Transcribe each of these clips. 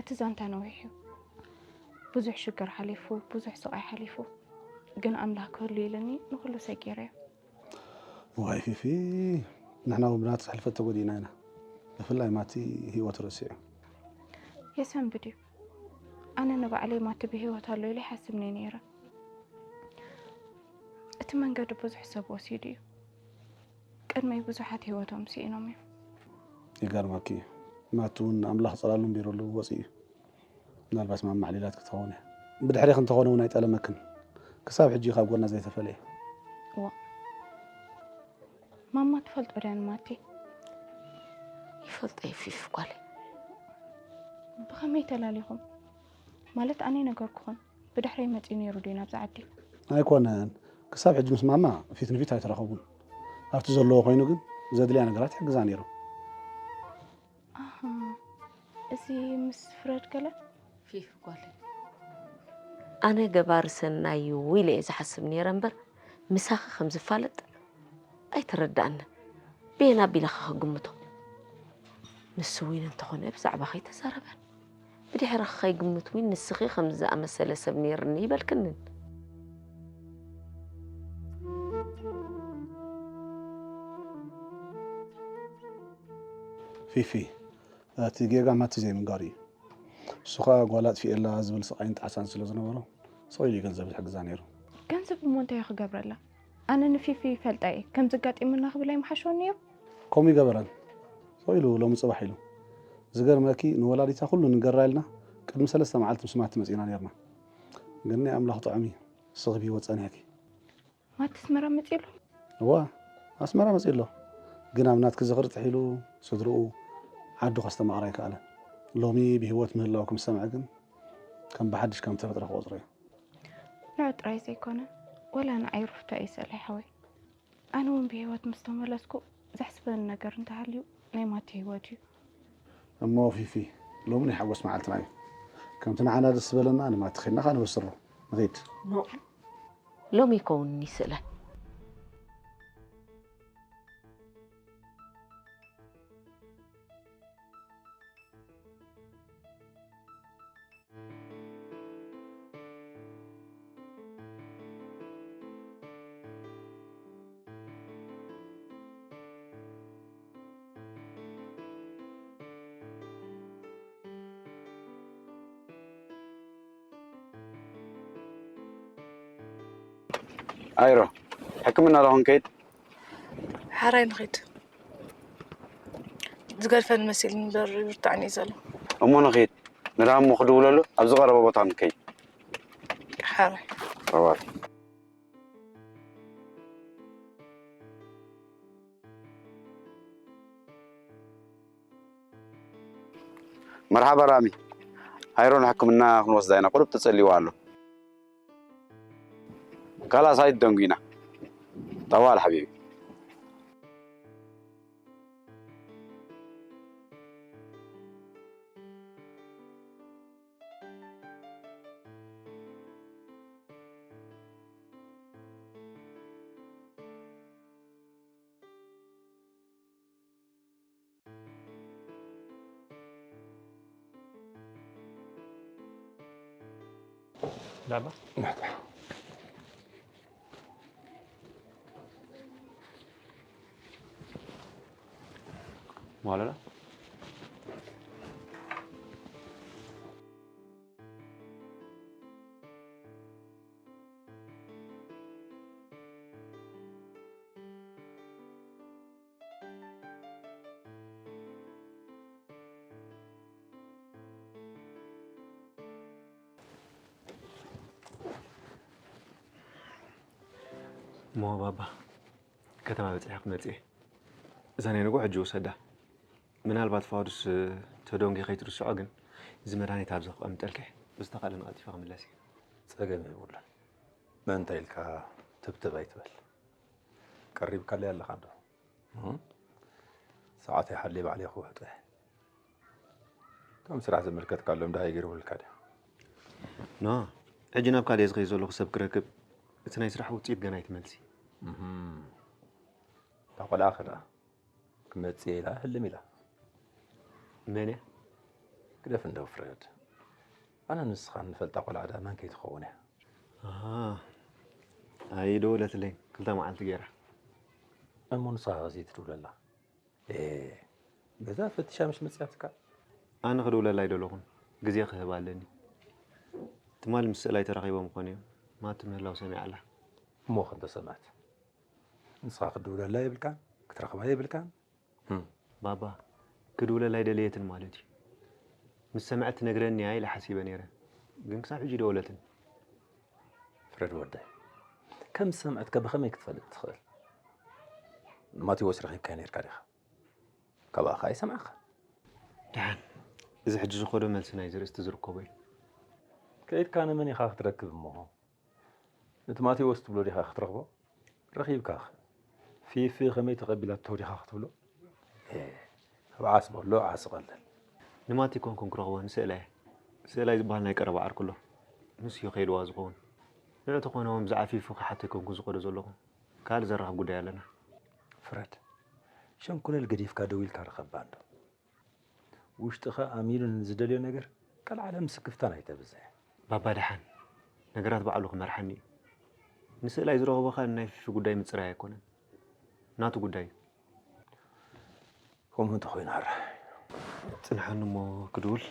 እቲ ዛንታ ነዊሕ እዩ። ብዙሕ ሽግር ሓሊፉ፣ ብዙሕ ስቓይ ሓሊፉ፣ ግን ኣምላኽ ክህሉ ኢለኒ ንኹሉ ሰጊረዮ። ዋይ ፊፊ፣ ንሕና እውን ብናትኪ ሕልፈት ተጎዲእና ኢና። ብፍላይ ማቲ ህይወቱ ረሲዑ። የሰንብድ እዩ። ኣነ ንባዕለይ ማቲ ብህይወት ኣሎ ኢለ ይሓስብ ነይ ነይረ። እቲ መንገዲ ብዙሕ ሰብ ወሲዱ እዩ። ቅድመይ ብዙሓት ህይወቶም ስኢኖም እዮም። ይገርመኪ እዩ። ማቲ እውን ኣምላኽ ጸላሉ ኣንቢሩሉ ወፂኡ እዩ። ምናልባት ማማ ኣዕሊላትኪ ትኸውን እያ። ብድሕሬኺ እንተኾነ እውን ኣይጠለመክን። ክሳብ ሕጂ ካብ ጎና ዘይተፈለየ። ዋ፣ ማማ ትፈልጦ ድያ ንማቲ? ይፈልጦ እዩ ፊፍ ጓለይ። ብኸመይ ተላሊኹም? ማለት ኣነ ነገርኩኹም። ብድሕረይ መፂኡ ነይሩ ድዩ ናብዚ ዓዲ? ኣይኮነን። ክሳብ ሕጂ ምስ ማማ ፊት ንፊት ኣይተራኸቡን። ኣብቲ ዘለዎ ኮይኑ ግን ዘድልያ ነገራት ይሕግዛ ነይሩ። ኣሃ፣ እዚ ምስ ፍረድ ገለ? ፊፍ ጓለይ፣ ኣነ ገባሪ ሰናይ እዩ ኢለ እየ ዝሓስብ ነይረ እምበር ምሳኺ ከም ዝፋለጥ ኣይተረዳኣንን። ብየን ኣቢለ ኸ ክግምቶ? ንሱ እውን እንተኾነ ብዛዕባ ከይተዛረበን ብድሕሪ ከይግምት እውን ንስኺ ከም ዝኣመሰለ ሰብ ነይርኒ ይበልክንን። ፊፊ፣ እቲ ጌጋ ማቲ ዘይምንጋሩ እዩ። እሱ ኸኣ ጓል ኣጥፊኤላ ዝብል ስቓይን ጣዕሳን ስለ ዝነበሮ ስቕ ኢሉ እዩ ገንዘብ ዝሕግዛ ነይሩ። ገንዘብ እሞ እንታይ እዩ ክገብረላ? ኣነ ንፊፊ ይፈልጣ እየ፣ ከምዚ ኣጋጢሙና ክብል ኣይምሓሸወን ነይሩ? ከምኡ ይገበረን። ስቕ ኢሉ ሎሚ ጽባሕ ኢሉ። ዝገርመኪ ንወላዲታ ኩሉ ንገራ ኢልና ቅድሚ ሰለስተ መዓልቲ ምስ ማቲ መጺእና ነይርና። ግን ናይ ኣምላኽ ጥዑም እዩ። ንስኺ ብህይወት ጸኒሕኪ። ማቲ ኣስመራ መጺኡ ኣሎ? እዋ ኣስመራ መጺኡ ኣሎ። ግን ኣብ ናትኪ ዝኽሪ ጥሒሉ ስድርኡ ዓዱ ከስተማቕር ኣይከኣለን። ሎሚ ብህይወት ምህላው ክምሰምዐ ግን ከም ብሓድሽ ከም ተፈጥረ ክቖጽሮ እዩ። ንዑ ጥራይ ዘይኮነ ወላ ንዓይ ሩፍታ እዩ ስእለይ ሓወይ። ኣነ እውን ብህይወት ምስ ተመለስኩ ዘሕስበኒ ነገር እንተሃልዩ ናይ ማቲ ህይወት እዩ። እሞ ፊፊ ሎሚ ናይ ሓጎስ መዓልትና እዩ። ከምቲ ንዓና ደስ ዝበለና ንማቲ ኸድና ኸዓ ንብስሮ። ንኺድ። ሎሚ ይከውንኒ ስእለ። ኣይሮ ሕክምና ዶ ክንከይድ? ሓራይ ንኺድ። ዝገድፈኒ መሲልኒ እምበር ይብርትዓኒ እዩ ዘሎ። እሞ ንኺድ፣ ንራሙ ክድውለሉ ኣብ ዝቐረበ ቦታ ንከይድ። ሓራይ። ኣዋት። መርሓባ ራሚ። ኣይሮን ሕክምና ክንወስዳ ኢና፣ ቁሩብ ተጸልይዋ ኣሎ። ካላስ ኣይትደንጉይና። ጠዋል ሓቢቢ። ላባ ዋለላ እሞ ባባ ከተማ በፂሐ ክትመፅእ እየ። እዛ ናይ ንጎ ሕጂ ውሰዳ። ምናልባት ፋዱስ ተደንጉ ከይትርስዖ ግን እዚ መድሃኒት ኣብዚ ክቐምጠልካ እየ። ብዝተኻእለኒ ቀልጢፈ ክምለስ እየ። ፀገም የብሉን። ምእንታ ኢልካ ትብትብ ኣይትበል። ቀሪብካለይ ኣለኻ እንዶ። ሰዓተይ ሓልየ ባዕለይ ክውሕጦ እየ። ከም ስራሕ ዘመልከትካሎም ደሃይ ገይርውልካ ድዩ? ኖ፣ ሕጂ ናብ ካልእ እየ ዝኸይድ ዘለኹ ሰብ ክረክብ። እቲ ናይ ስራሕ ውፅኢት ገና ኣይትመልሲ። እታ ቆልዓ ከ ደኣ ክመፅእ እየ ኢላ ህልም ኢላ። መን እያ? ግደፍ እንደው ፍረድ። ኣነ ንስኻ ንፈልጣ ቆልዓ ደኣ መን ከይትኸውን እያ? ኣይደወለትለይ ክልተ መዓልቲ ገይራ። እሞ ንስኻ ከዚ ትድውለላ? ገዛ ፈትሻ ምሽ መፅያትካ? ኣነ ክድውለላ ኣይደለኹን፣ ግዜ ክህብ ኣለኒ። ትማል ምስ ስእላይ ተራኺቦም ኾነ እዮም። ማቲ ምህላው ሰሚዓ ኣላ። እሞ ክንተሰምዐት ንስኻ ክትድውለላ የብልካን ክትረኽባ የብልካን። ባባ ክድውለላ ኣይደለየትን ማለት እዩ። ምስ ሰምዐት ትነግረኒ እያ ኢለ ሓሲበ ነይረ፣ ግን ክሳብ ሕጂ ደወለትን። ፍረድ ወደይ፣ ከም ዝሰምዐትካ ብኸመይ ክትፈልጥ ትኽእል? ንማቴዎስ ረኺብካዮ ነይርካ ዲኻ? ካባኻ ኣይሰምዓኻ። ደሓን፣ እዚ ሕጂ ዝኾዶ መልሲ ናይዚ ርእስቲ ዝርከቦ እዩ። ከይድካ ንመን ኢኻ ክትረክብ እሞ? ነቲ ማቴዎስ ትብሎ ዲኻ ክትረኽቦ? ረኺብካ ፊፊ ከመይ ተቐቢላቶ ዲኻ ክትብሎ? ኣብ ዓስ በሎ ዓስ ቀልል። ንማቲ ኮንኩን ክረኽቦ ንስእላይ ስእላይ ዝበሃል ናይ ቀረባ ዓርኩ ኣሎ። ንሱ እዩ ከይልዋ ዝኸውን። ንዑ ተኾነ እውን ብዛዕባ ፊፊ ክሓቶ ኣይኮንኩን ዝኸዶ ዘለኹ። ካልእ ዘራኽብ ጉዳይ ኣለና። ፍረድ፣ ሸንኮለል ገዲፍካ ደው ኢልካ ርኸባ እንዶ። ውሽጥኻ ኣሚኑ ንዝደልዮ ነገር ቀልዓለም ስክፍታን ኣይተብዝሕ። ባባ ደሓን ነገራት ባዕሉ ክመርሓኒ እዩ። ንስእላይ ዝረኸቦ ኸኣ ናይ ፊፊ ጉዳይ ምፅራይ ኣይኮነን፣ ናቱ ጉዳይ እዩ። ከምኡ እንተኾይኑ ኣረ ፅንሓኒ እሞ ክድውል።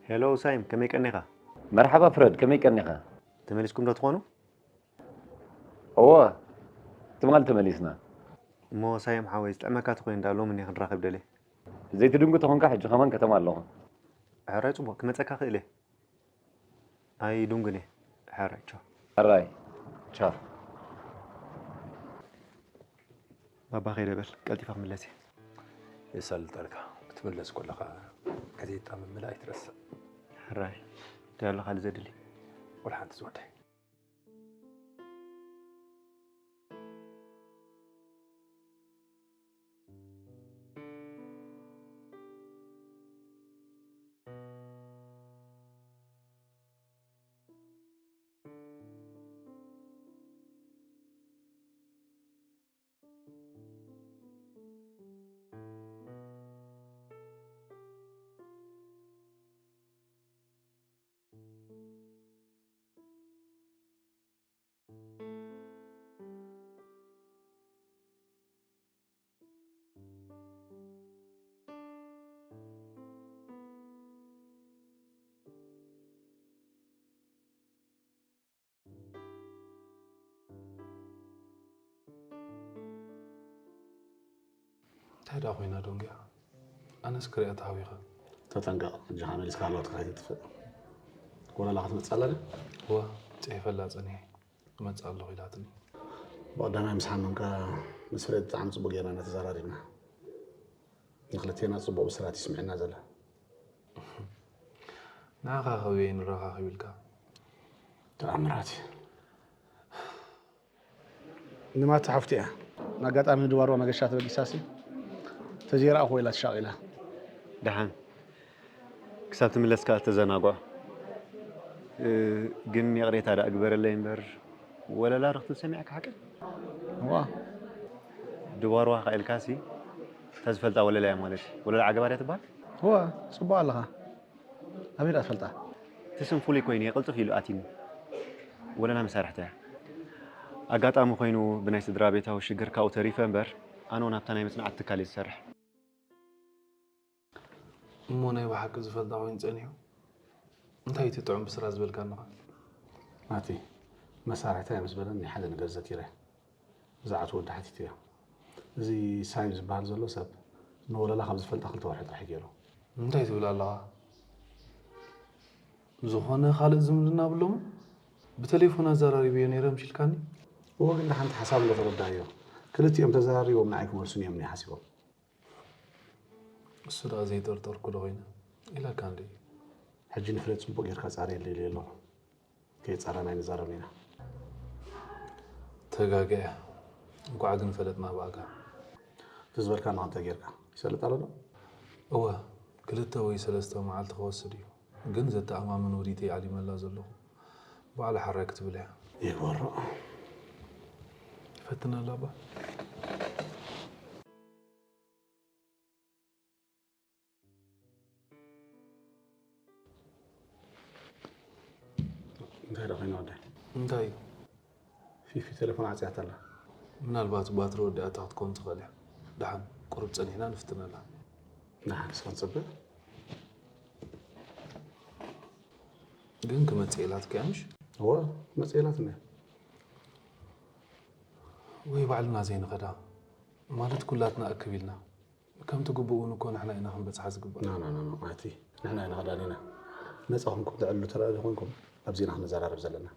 ሄሎ ሳይም፣ ከመይ ቀኒኻ? መርሓባ ፍረድ፣ ከመይ ቀኒኻ? ተመሊስኩም ዶ ትኾኑ? እወ፣ ትማል ተመሊስና። እሞ ሳይም ሓወይ፣ ዝጥዕመካ ተኾይኑ ዳ ሎሚ እኒአ ክንራኸብ ደልየ። ዘይትድንጉ ተኾንካ ሕጂ ከማን ከተማ ኣለኹ። ሕራይ ጽቡቕ፣ ክመጸካ ክእል እየ። ኣይድንጉን እየ። ሕራይ፣ ቻው። ሕራይ፣ ቻው። ባባ ከይደ በል፣ ቀልጢፈ ክምለስ እየ። የሳልጠልካ፣ ክትምለስ ከለኻ ጋዜጣ ምምላእ ኣይትረስዕ። ሕራይ፣ እንታይ ኣሎ ካልእ ዘድሊ? ወላ ሓንቲ ዝወደይ። እንታይ ደኣ ኮይና ዶንግያ? ኣነስ ክሪኣ ተሃዊኸ። ተጠንቀቕ፣ እጃኻ መሊስካ ኣለዋ ትካይ ትጥፍእ። ወለላ ክትመጽእ ኣላ ድያ? እወ፣ ጽሒፈላ ጸኒሐ። እመጽእ ኣለኹ ኢላትኒ። ብቐዳማይ ምስ ሓመምካ ምስ ፍሬድ ብጣዕሚ ጽቡቕ ጌርና ኢና ተዘራሪብና። ንክልቴና ጽቡቕ ብስራት እዩ ስምዒና ዘሎ። ንዓኻ ከበየ ንረኻኸብ ኢልካ። ተኣምራት እዩ። ንማቲ ሓፍቱ እያ። ንኣጋጣሚ ንድባርዋ መገሻ ተበጊሳሲ ተዘይረኣኹ ኢላ ተሻቒላ። ደሓን ክሳብ ትምለስ ከኣ ተዘናግዖ። እ፣ ግን ይቕሬታ ደኣ ግበረለይ እምበር ወለላ ርኽትል ሰሚዕካ ሓቂ? እዋ። ድባርዋ ከኣ ኢልካሲ እታ ዝፈልጣ ወለላ እያ ማለት እዩ። ወለላ ዓገባ ድያ ትበሃል? እዋ፣ ጽቡቕ ኣለኻ። ኣበይ ደኣ ትፈልጣ? እቲ ስም ፍሉይ ኮይኑ እየ ቅልጥፍ ኢሉ ኣትዩኒ። ወለላ መሳርሕታ እያ። ኣጋጣሚ ኮይኑ ብናይ ስድራ ቤታዊ ሽግር ካብኡ ተሪፈ እምበር ኣነ እውን ኣብታ ናይ መጽናዕቲ ትካል እየ ዝሰርሕ። እሞ ናይ ብሓቂ ዝፈልጣ ኮይኑ ጸኒሑ እንታይ እቲ ጥዑም ብስራት ዝበልካንኻ? ናቲ መሳርሕታ እያ ምስ በለኒ ሓደ ነገር ዘኪረ። ብዛዕባ እቲ ወዲ ሓቲተዮ። እዚ ሳይም ዝበሃል ዘሎ ሰብ ንወለላ ካብ ዝፈልጣ ክልተ ወርሒ ጥራሕ እዩ ገይሩ። እንታይ ትብል ኣለኻ? ዝኾነ ካልእ ዝምድና ኣብሎምን? ብተሌፎን ኣዘራሪበዮ ነይረ ምሽ ኢልካኒ? እወ ግን ደሓን እቲ ሓሳብ እንዶ ተረዳእዮ። ክልቲኦም ተዘራሪቦም ንዓይ ክመልሱኒ እዮም እኒኦ ሓሲቦም። እሱ ደኣ ዘይጠርጠርኩ ዶ ኮይነ ኢለካ እንድየ። ሕጂ ንፍሬድ ጽቡቕ ጌርካ ጻረየሉ ኢለዮ ኣለኹ። ከየጻረና ኣይንዛረብን ኢና። ተጋግየ። እንኳዕ ግን ፈለጥና ብኣጋ። እቲ ዝበልካ ንኸንተ ጌርካ ይሰልጥ ኣሎ ዶ? እወ፣ ክልተ ወይ ሰለስተ መዓልቲ ክወስድ እዩ። ግን ዘተኣማምን ውዲተይ ዓሊመላ ዘለኹ። ባዕላ ሓራይ ክትብል እያ። ይግበሮ። ፈትነላ እባ። እንታይ ደኣ ኮይና ወደይ? እንታይ እዩ? ፊፊ ቴሌፎን ዓጽያታ ኣላ። ምናልባት ባትሪ ወዲኣታ ክትኮን ትኽእል እያ። ደሓን ቁሩብ ጸኒሕና ንፍትነላ። ደሓን እስኻ ትጸበ። ግን ክመጽእ ኢላትካ እያ ምሽ? እወ፣ መጽእ ኢላትና እያ። ወይ ባዕልና ዘይንኸዳ? ማለት ኩላትና እክብ ኢልና። ከምቲ ግቡእ እውን እኮ ንሕና ኢና ክንበጽሓ ዝግባእ። ና፣ ና፣ ና፣ ና፣ ማቲ። ንሕና ኢና ከዳኒና። ነጻ ኮንኩም ተዕልሉ ተራእዩ ኮንኩም ኣብዚ ኢና ክንዘራረብ ዘለና።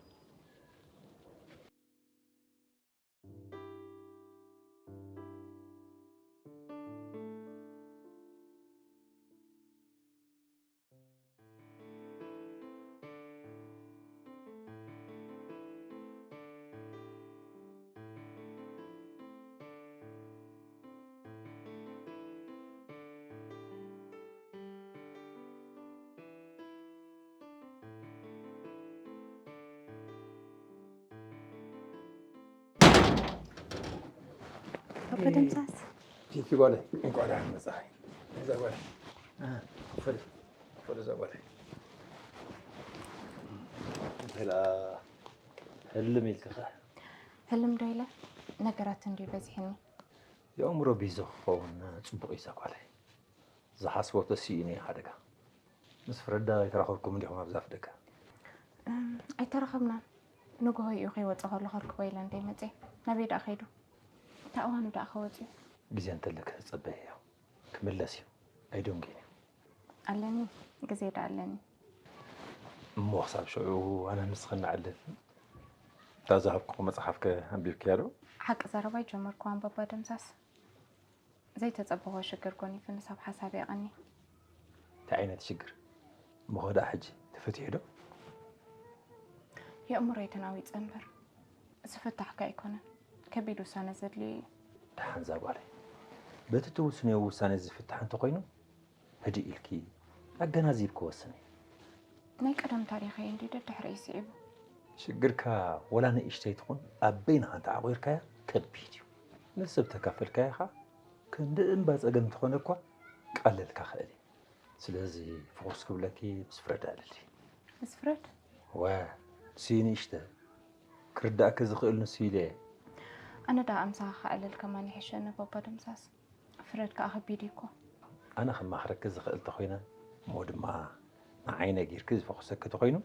ኣባ ደምሳስ። ፊፊ ጓለይ፣ እንኳዕ ደሓን መጻኺ። እዛ ጓለይ። እ፣ ክፈል፣ ክፈል እዛ ጓለይ። እንታይ ደኣ ህልም ኢልክኸ? ህልም ዶ ኢለ? ነገራት እንድዩ በዚሕኒ። የእምሮ ቢዞ ክኸውን ጽቡቕ እዩ እዛ ጓለይ። ዝሓስቦ ተሲኡ እዩ ሓደጋ። ምስ ፍረዳ ኣይተራኸብኩም እንዲኹም ኣብዛ ኣፍደገ? እም፣ ኣይተራኸብናን። ንግሆ እዩ ከይወጸ ከሎ ከርክቦ ኢለ እንደ መጸ። ናበይ ደኣ ከይዱ? እንታይ እዋኑ ደኣ ከወጽ እዩ? ግዜ እንተለክ ጸበይ እዮ። ክምለስ እዩ። ኣይደንጉን እዩ። ኣለኒ፣ ግዜ ደኣ ኣለኒ። እሞ ክሳብ ሽዑ ኣነ ንስኽን ንዕልል። እታ ዝሃብኩኹ መጽሓፍከ ኣንቢብክያ ዶ? ሓቂ ዘረባ ኣይጀመርኩዋን ባባ ደምሳስ። ዘይተጸበኹዎ ሽግር ጎኒፉኒ ሳብ ሓሳበይ ኣቐንየ። እንታይ ዓይነት ሽግር? እሞ ኸ ደኣ ሕጂ ተፈቲሑ ዶ? የእምሮይ ተናዊጸ እምበር፣ ዝፍታሕ ከ ኣይኮነን። ከቢድ ውሳነ ዘድልዮ እዩ። ደሓን እዛ ጓለይ፣ በቲ ትውስንዮ ውሳነ ዝፍታሕ እንተኾይኑ፣ ህድእ ኢልኪ ኣገናዚብኪ ወስኒ። ናይ ቀደም ታሪኸይ እንድዩ ደድሕረይ ስዒቡ። ሽግርካ ወላ ንእሽተይ ትኹን ኣብ በይንኻ እንተዓቑርካያ ከቢድ እዩ። ንሰብ ተካፈልካያ ኸኣ ክንዲ እምባ ጸገም እንተኾነ እኳ ክቐለልካ ክእል እዩ። ስለዚ ፍኹስ ክብለኪ ምስ ፍረድ ኣዕልሊ። ምስ ፍረድ? ወ፣ ንሱ እዩ ንእሽተ። ክርዳእኪ ዝኽእል ንሱ ኢለ እየ። ኣነ ደኣ ኣምሳኻ ከዕልል ከማን ይሕሸኒ ባባ ደምሳስ። ፍረድ ከኣ ከቢድ እዩ እኮ። ኣነ ከማኽረኪ ዝኽእል ተኾይነ፣ እሞ ድማ ንዓይ ነጊርኪ ዝፈኹሰኪ ተኾይኑ፣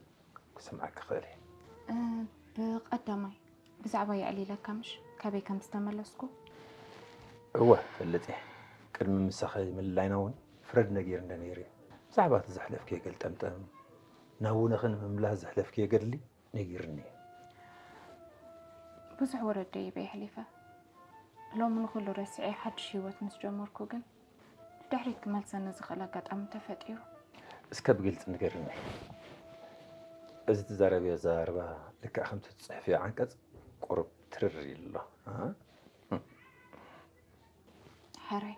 ክሰምዓኪ ክኽእል እየ። እ፣ ብቐዳማይ፣ ብዛዕባ የዕሊለካ ምሽ፣ ካበይ ከም ዝተመለስኩ? እወ፣ እፈልጥ እየ። ቅድሚ ምሳኺ ምልላይና እውን ፍረድ ነጊርኒ ነይሩ እዩ። ብዛዕባ እቲ ዘሕለፍክዮ ገልጠምጠም፣ ናብ ውነኺ ንምምላስ ዘሕለፍክዮ ገድሊ፣ ነጊርኒ እዩ። ብዙሕ ወረደ ይበ የሕሊፈ። ሎሚ ንኹሉ ረሲዐ ሓድሽ ህይወት ምስ ጀመርኩ ግን፣ ንድሕሪት ክመልሰኒ ዝኽእል ኣጋጣሚ ተፈጢሩ። እስከ ብግልጺ ንገርኒ። እዚ ትዛረብዮ ኣዘራርባ ልክዕ ከምቲ ትጽሕፍዮ ዓንቀጽ ቁሩብ ትርር ኢሉ ኣሎ። እ? ሕራይ።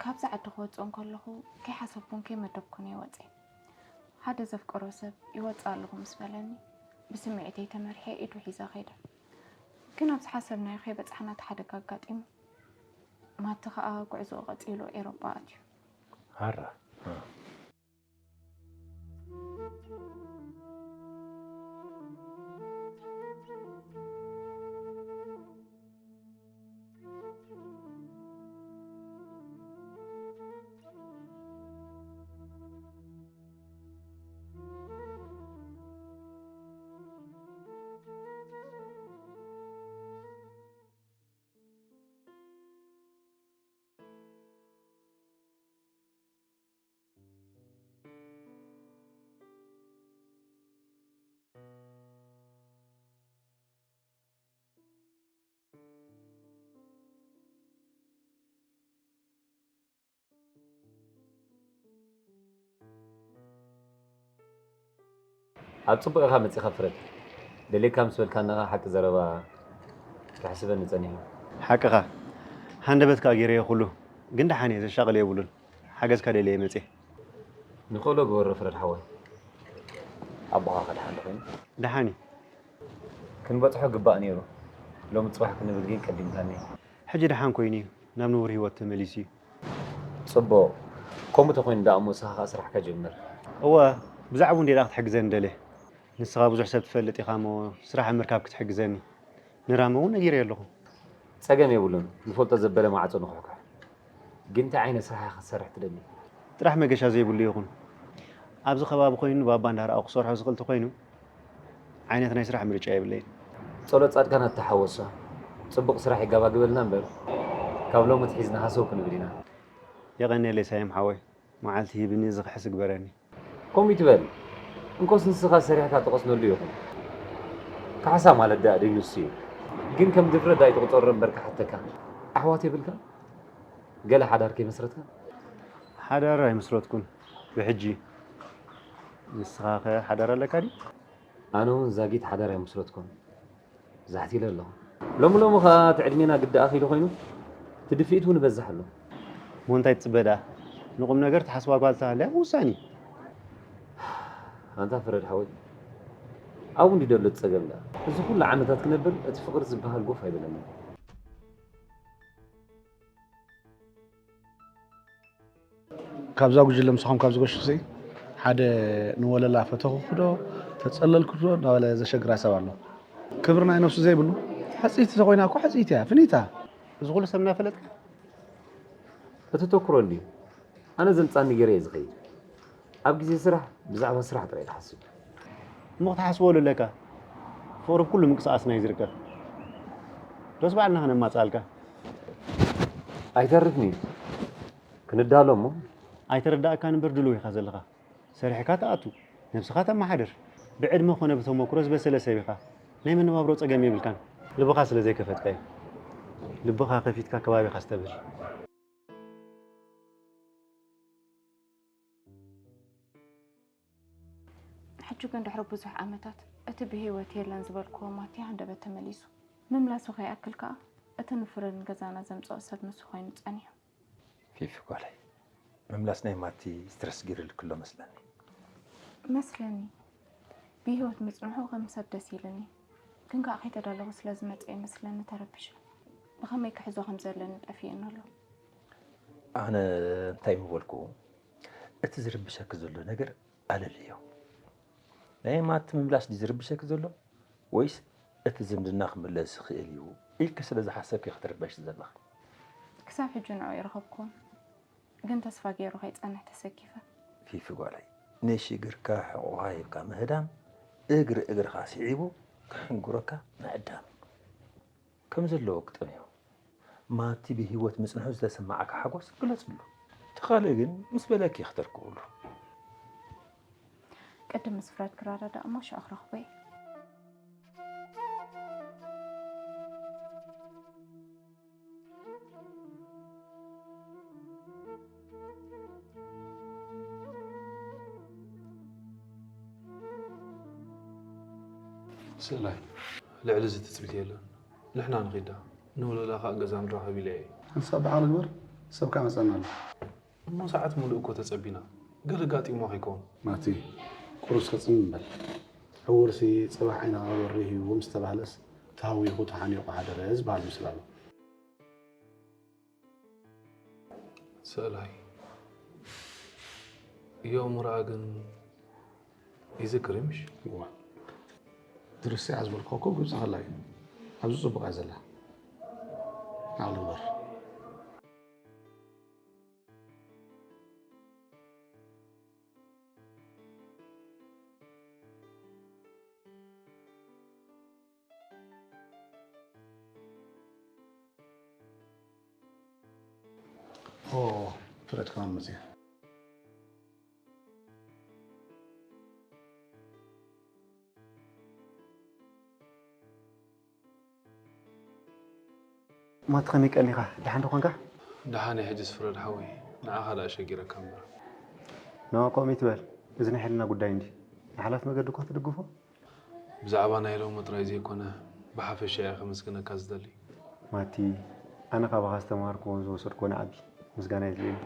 ካብዚ ዓዲ ክወጽእ እንከለኹ ከይሓሰብኩን ከይመደብኩን እየ ወጽየ። ሓደ ዘፍቅሮ ሰብ ይወጽእ ኣለኹ ምስ በለኒ፣ ብስምዒተይ ተመሪሐ ኢዱ ሒዘ ከይደ። ግን ኣብ ዝሓሰብናዮ ከይበጻሕና እቲ ሓደጋ ኣጋጢሙ። ማቲ ከኣ ጉዕዞኡ ቀጺሉ ኤውሮጳ ኣትዩ። ሃራ። ኣብ ጽቡቕ ኢኻ መጺኻ ፍረድ። ደሌካ ምስ በልካኒ ኸኣ ሓቂ ዘረባ ክሕስበኒ ጸኒሑ። ሓቅኻ። ሃንደበት ከኣ ገይረዮ ኩሉ። ግን ደሓን እየ፣ ዘሻቕል የብሉን። ሓገዝካ ደልየ መጽየ። ንኽእሎ ግበሮ ፍረድ ሓወይ። ኣቦኻ ከ ደሓን ዶ ኮይኑ? ደሓን እዩ። ክንበጽሖ ግባእ ነይሩ። ሎሚ ጽባሕ ክንብል ግን ቀዲምካኒ። ሕጂ ደሓን ኮይኑ እዩ። ናብ ንቡር ህይወት ተመሊሱ እዩ። ጽቡቕ። ከምኡ ተኾይኑ ደኣ እሞ ንስኻ ከኣ ስራሕካ ጀምር። እወ፣ ብዛዕባኡ እንድየ ደኣ ክትሕግዘኒ ደልየ። ንስኻ ብዙሕ ሰብ ትፈልጥ ኢኻ እሞ ስራሕ ኣብ ምርካብ ክትሕግዘኒ። ንራመ እውን ነጊረዮ ኣለኹ። ጸገም የብሉን። ዝፈልጦ ዘበለ ማዕጾ ንኹሕኩሕ። ግን እንታይ ዓይነት ስራሕ ኢኻ ክትሰርሕ ትደሊ? ጥራሕ መገሻ ዘይብሉ ይኹን። ኣብዚ ከባቢ ኮይኑ ባባ እንዳርኣኹ ክሰርሖ ዝኽእል ተኾይኑ ዓይነት ናይ ስራሕ ምርጫ የብለይን። ጸሎት ጻድቃን ኣተሓወሶ። ጽቡቕ ስራሕ የጋባግበልና እምበር ካብ ሎሚ ኣትሒዝና ሃሰው ክንብል ኢና። የቐንየለይ ሳይም ሓወይ። መዓልቲ ሂብኒ እዚ ክሕስ ግበረኒ። ከምኡ ይትበል። እንኮስ ንስኻ ሰሪሕካ ትቐስነሉ ይኹን። ካሕሳ ማለት ደኣ ደይ ንሱ እዩ። ግን ከም ድፍረት ደኣ ኣይትቑጸሮ እምበር ክሓተካ። ኣሕዋት የብልካ? ገለ ሓዳር ከይመስረትካ? ሓዳር ኣይመስረትኩን ብሕጂ። ንስኻ ከ ሓዳር ኣለካ ድዩ? ኣነ እውን ዛጊት ሓዳር ኣይመስረትኩን። ዛሕት ኢለ ኣለኹ። ሎሚ ሎሚ ኸኣ እቲ ዕድሜና ግዲ ኣኺሉ ኮይኑ፣ እቲ ድፍኢት እውን ይበዝሕ ኣሎ። እሞ እንታይ ትጽበ ደኣ? ንቁም ነገር ትሓስባ ጓል ተሃልያ ምውሳን እዩ። ኣንታ ፍረድ ሓወይ፣ ኣብኡ እንድዩ ዘሎ እቲ ጸገም ደኣ። እዚ ኩሉ ዓመታት ክነብር እቲ ፍቕሪ ዝበሃል ጎፍ ኣይበለንን። ካብዛ ጉጅለ ምሳኹም ካብ ዝገሹ ሲ ሓደ ንወለላ ፈተኹ ዶ ተጸለልኩ ዶ እናበለ ዘሸግራ ሰብ ኣሎ። ክብሪ ናይ ነብሱ ዘይብሉ። ሕጽይቲ ተኾይና እኮ ሕጽይቲ እያ፣ ፍኒታ። እዚ ኩሉ ሰብ እናፈለጥካ? እቲ ተኩሮ እንድዩ። ኣነ ዘምጻኒ ገይረ እየ ዝኸይድ። ኣብ ግዜ ስራሕ ብዛዕባ ስራሕ ጥራይ ዝሓስብ። እሞ ክትሓስበሉ ኣለካ። ፍቕሪ ብኩሉ ምንቅስቓስና እዩ ዝርከብ። ዶስ ባዕልና ከነማጽኣልካ? ኣይተርፍን እዩ። ክንዳሎ እሞ። ኣይተረዳእካን እምበር ድሉው ኢኻ ዘለኻ። ሰሪሕካ ትኣቱ፣ ነብስኻ ተመሓድር። ብዕድመ ኮነ ብተመክሮ ዝበሰለ ሰብ ኢኻ። ናይ መነባብሮ ጸገም የብልካን። ልብኻ ስለ ዘይከፈትካ እዩ። ልብኻ ከፊትካ ከባቢኻ ኣስተብህል። ሕጂ ግን ድሕሪ ብዙሕ ዓመታት እቲ ብህይወት የለን ዝበልክዎ ማቲ ሃንደበት ተመሊሱ። ምምላሱ ከይኣክል ከኣ እቲ ንፍረድን ገዛና ዘምጽኦ ሰብ ንሱ ኮይኑ ጸኒሑ። ፊፊ ጓለይ፣ ምምላስ ናይ ማቲ ስትረስ ጊርልክሎ መስለኒ። መስለኒ። ብህይወት ምጽንሑ ከም ሰብ ደስ ኢሉኒ። ግን ከኣ ከይተዳለኹ ስለ ዝመጸ ይመስለኒ ተረቢሸ። ብኸመይ ክሕዞ ከም ዘለኒ ጠፊኡኒ ኣሎ። ኣነ እንታይ ምበልኩ፣ እቲ ዝርብሸኪ ዘሎ ነገር ኣለልዮ። ናይ ማቲ ምምላስ ድዩ ዝርብሸኪ ዘሎ ወይስ እቲ ዝምድና ክምለስ ይኽእል እዩ ኢልኪ ስለ ዝሓሰብኪ ክትርበሺ ዘለኺ? ክሳብ ሕጂ ንዕኡ ኣይረኸብኩዎን፣ ግን ተስፋ ገይሩ ከይጸንሕ ተሰኪፈ። ፊፊ ጓለይ፣ ንሽግርካ ሕቖኻ ሂብካ ምህዳም እግሪ እግርኻ ስዒቡ ክሕንግረካ ምዕዳም እዩ። ከም ዘለዎ ግጠምዮ። ማቲ ብህይወት ምጽንሑ ዝተሰማዓካ ሓጎስ ግለጽሉ። እቲ ካልእ ግን ምስ በለኪ ክትርክብሉ። ቅድም ምስ ፍረድ ክረዳዳእ እሞ ሽዑ ክረኽቦ እየ። ስእላይ፣ ልዕሊ እዚ ትጽቢት የለን። ንሕና ንኺዳ፣ ንወለላ ኸኣ ገዛ ንራኸብ ኢለ እየ። ሓንሳብ ብዓቕሊ ግበር፣ ሰብ ከኣ መጸና ኣሎ። እሞ ሰዓት ሙሉእ እኮ ተጸቢና፣ ገለ ጋጢሞ ከይከውን። ማቲ፣ ቁሩስ ከጽምም በል። ዕውርሲ ጽባሕ ዓይንኻ በሪህ እዩ ምስ ተባህለስ፣ ተሃዊኹ ተሓኒቑ ሓደረ ዝበሃል ምስላ ኣሎ። ስእላይ፣ የእሙራ ግን ይዝክር እዩ ምሽ? እዋ። ድርሲ እያ ዝበልኩ እኮ ግብጺ ከላ እዩ። ኣብዚ ጽቡቕ እያ ዘላ። ዓቕሊ ግበር። ኦ፣ ፍረድ ከማን መጽያ። ማቲ ከመይ ቀኒኻ? ደሓን ዶ ኾንካ? ደሓን እየ ሕጅስ ፍረድ ሓወይ፣ ንዓኻ ደኣ ሸጊረካ እምበር። ኖ፣ ከምኡ ይትበል። እዚ ናይ ሕልና ጉዳይ እንዲ። ንሓላፍ መገዲ እኳ ትድግፎ? ብዛዕባ ናይ ሎሚ ጥራይ ዘይኮነ፣ ብሓፈሻ እየ ከመስግነካ ዝደሊ። ማቲ፣ ኣነ ካባኻ ዝተምሃርኩዎን ዝወሰድኩዎን ዓቢ ምስጋና የድልየኒ።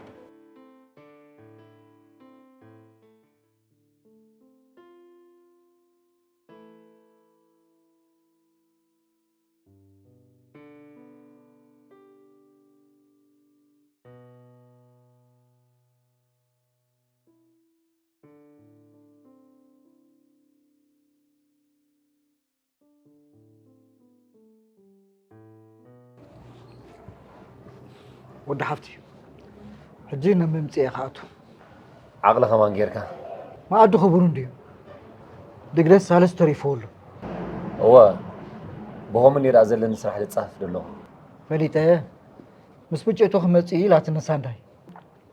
ወዲ ሓፍቲ፣ ሕጂ ናብ ምምጽኤ ክኣቱ። ዓቕሊ ከማን ጌርካ። መኣዲ ክቡር እንድዩ። ድግደስ ሳልስ ተሪፍዎ ኣሎ። እወ፣ ብኸምኡ ነይራ ዘለኒ ስራሕ ልጻፍ ደለኹ። ፈሊጠ፣ ምስ ብጨቱ ክመጽእ እዩ ኢላትኒ ሳንዳይ።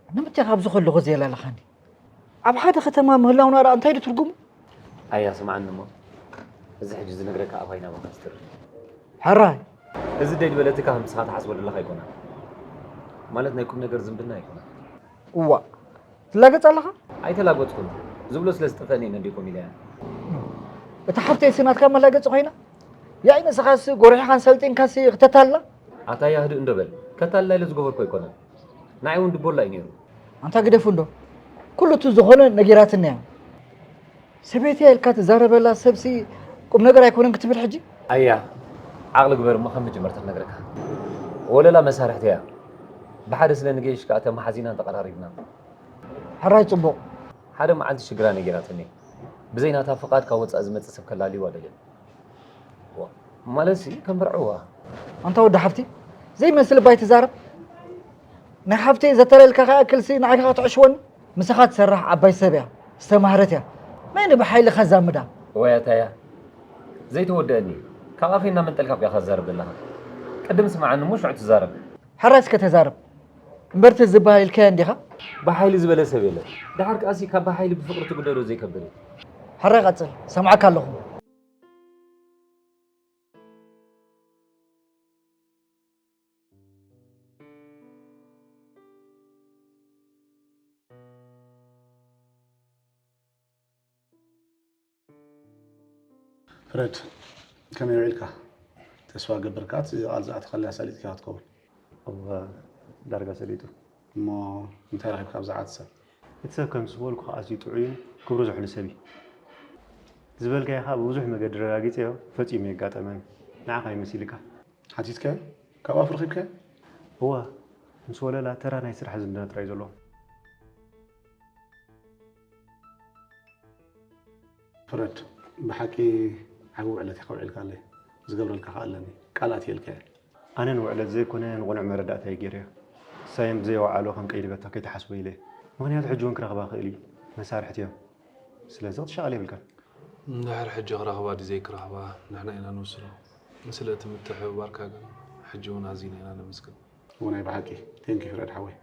ንምንታይ ካብዚ ከለኹ ዘየላለኻኒ? ኣብ ሓደ ከተማ ምህላውና ደኣ እንታይ ዶ ትርጉሙ? ኣያ፣ ስምዓኒ እሞ፣ እዚ ሕጂ ዝነግረካ ኣባይ ናባኻ ዝትርፍ። ሕራይ። እዚ ደይ ዝበለትካ ከም ንስኻ ትሓስቦ ዘለኻ ኣይኮነን። ማለት ናይ ቁም ነገር ዝምድና ኣይኮነን። እዋእ፣ ትላገጽ ኣለኻ? ኣይተላገጽኩን። ዝብሎ ስለ ዝጠፍአኒ እየ ነዲኩም ኢለያ። እታ ሓፍተይሲ ናትካ መላገጺ ኮይና? ያኢ ንስኻሲ ጎሪሕኻን ሰልጢንካሲ ክተታልላ? ኣታ ኣያ ህድእ እንዶ በል። ከታልላ ኢለ ዝገበርኩ ኣይኮነን። ንዓይ እውን ድቦላ እዩ ነይሩ። ኣንታ ግደፉ እንዶ። ኩሉ እቲ ዝኾነ ነጊራትና እያ። ሰበይተይ ኢልካ ትዛረበላ ሰብሲ ቁም ነገር ኣይኮነን ክትብል ሕጂ? ኣያ፣ ዓቕሊ ግበር እሞ ከም መጀመርታ ክነግረካ። ወለላ መሳርሕቲ እያ። ብሓደ ስለ ንገይሽ ከኣ ተመሓዚናን ተቐራሪብናን። ሕራይ ጽቡቕ። ሓደ መዓልቲ ሽግራ ነጊራትኒ። ብዘይ ናታ ፍቓድ ካብ ወጻኢ ዝመጽእ ሰብ ከላልይዋ ደልየን። ዋ፣ ማለትሲ ከም በርዕዋ። ኣንታ ወዲ ሓፍቲ፣ ዘይመስል እባ ኣይትዛረብ። ናይ ሓፍተይ ዘተለልካ ክኣክልሲ ንዓይካ ክትዕሽወኒ? ምሳኻ ትሰርሕ ዓባይ ሰብ እያ፣ ዝተማህረት እያ። መን ብሓይሊ ከዛምዳ? ወይ ኣታያ፣ ዘይተወደአኒ። ካብ ኣፈይ እናመንጠልካ እኮ ኢኻ ትዛረብ ዘለኻ። ቅድም ስምዓኒ እሞ ሽዑ ትዛረብ። ሕራይ እስከ ተዛረብ። እምበር እቲ ዝበሃል ኢልካዮ እንዲኻ? ብሓይሊ ዝበለ ሰብ የለን። ደሓር ከኣሲ ካብ ብሓይሊ ብፍቕሪ ትግደዶ ዘይከብድ እዩ። ሕራይ ቀጽል፣ ሰምዓካ ኣለኹ። ፍረድ፣ ከመይ ውዒልካ? ተስፋ እገብር ከኣ እቲ ቃል ዝኣተኻላ ሰሊጥካ ክትከውን። እወ፣ ዳርጋ ሰሊጡ። እሞ እንታይ ረኺብካ ብዛዕባ እቲ ሰብ? እቲ ሰብ ከምቲ ዝበልኩኻ ኣዝዩ ጥዑይን ክብሩ ዝሕሉ ሰብ እዩ። ዝበልካዮ ኸኣ ብብዙሕ መገዲ ረጋጊጸዮ፣ ፈጺሙ የጋጠመኒ። ንዓኻ እዩ መሲልካ። ሓቲትካዮ? ካብ ኣፉ ረኺብካዮ? እወ፣ ምስ ወለላ ተራ ናይ ስራሕ ዝምድና ጥራይ እዩ ዘለዎም። ፍረድ፣ ብሓቂ ዓቢ ውዕለት ኢኻ ውዒልካለይ። ዝገብረልካ ከኣ ኣለኒ። ቃል ኣትየልካዮ። ኣነ ንውዕለት ዘይኮነ ንቕኑዕ መረዳእታ እየ ገይረዮ። ሳየን ብዘይ ወዓሎ ከም ቀይዲ በታ ከይትሓስቦ ኢለ እየ። ምኽንያቱ ሕጂ እውን ክረኽባ ክእል እዩ። መሳርሕቲ እዮም። ስለዚ ክትሻቐል የብልካን። እንድሕር ሕጂ ክረኽባ ድዩ ዘይክረኽባ ንሕና ኢና ንውስኖ። ንስለ እቲ ምትሕብባርካ ግን ሕጂ እውን ኣዚና ኢና ነመስግን። እወ ናይ ብሓቂ። ቴንኪ ፍረድ ሓወይ።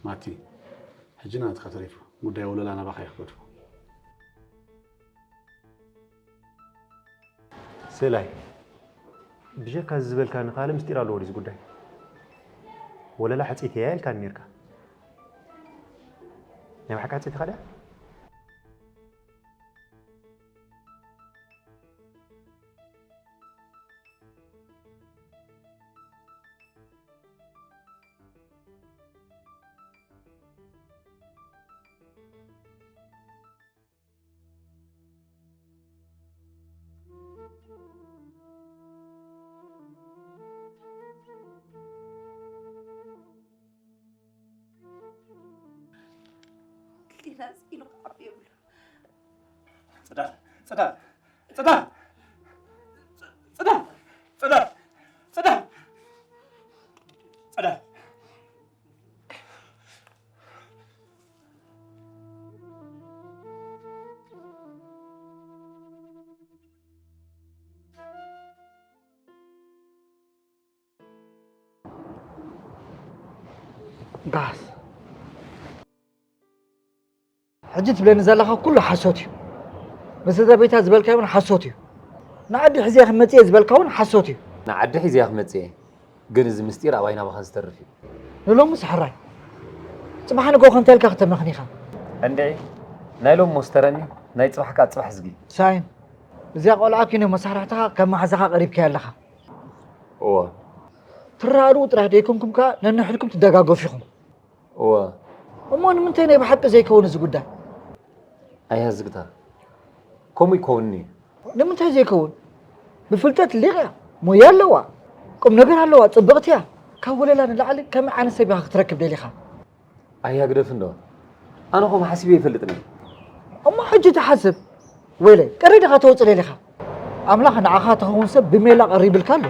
ማቲ፣ ሕጂ ናትካ ተሪፉ። ጉዳይ ወለላ ናባኻ እየ ክገድፎ። ስእላይ፣ ብጀካ እዚ ዝበልካኒ ካልእ ምስጢር ኣለዎ ድዩ እዚ ጉዳይ? ወለላ ሕጽይቲ እያ ኢልካኒ ኔርካ። ናይ ብሓቂ ሕጽይቲ ኢኻ ድያ? ክሊናስ ኢሉ ክዓቢ የብሉ። ጽዳል፣ ጽዳል፣ ጽዳል፣ ጽዳል፣ ጽዳል፣ ጽዳል፣ ጽዳል። ጋስ። ሕጂ ትብለኒ ዘለኻ ኩሉ ሓሶት እዩ። ንስድራ ቤታ ዝበልካዮ እውን ሓሶት እዩ። ንዓዲ ሒዘ ክመጽእ እየ ዝበልካ እውን ሓሶት እዩ። ንዓዲ ሒዘ ክመጽእ እየ፣ ግን እዚ ምስጢር ኣባይ ናባኻ ዝተርፍ እዩ። ንሎምስ ሕራይ። ጽባሕ ንግሆ ከ እንታይ ኢልካ ክተምኽኒ ኢኻ? እንድዒ፣ ናይ ሎም ሞስተረኒ፣ ናይ ጽባሕ ከኣ ጽባሕ ዝጊ። ሳይን። እዚኣ ቆልዓ ኪኖ መሳርሕትኻ ከም መሓዛኻ ቀሪብካያ ኣለኻ። እወ ትረኣድኡ ጥራሕ ደይኮንኩም ከኣ ነንሕድኩም ትደጋገፉ ኢኹም። እወ እሞ ንምንታይ ናይ ብሓቂ ዘይከውን እዚ ጉዳይ? ኣያ ዝግታ ከምኡ ይከውንኒ። ንምንታይ ዘይከውን? ብፍልጠት ሊቕ እያ፣ ሞያ ኣለዋ፣ ቁም ነገር ኣለዋ፣ ጽብቕቲ እያ። ካብ ወለላ ንላዕሊ ከመይ ዓይነት ሰብ ኢኻ ክትረክብ ደሊኻ? ኣያ ግደፍ እንዶ ኣነ ኸም ሓሲበ ይፈልጥኒ። እሞ ሕጂ ተሓስብ ወይለ ቀደይ ዲኻ ተወፅእ ደሊኻ? ኣምላኽ ንዓኻ ትኸውን ሰብ ብሜላ ቀሪብልካ ኣሎ።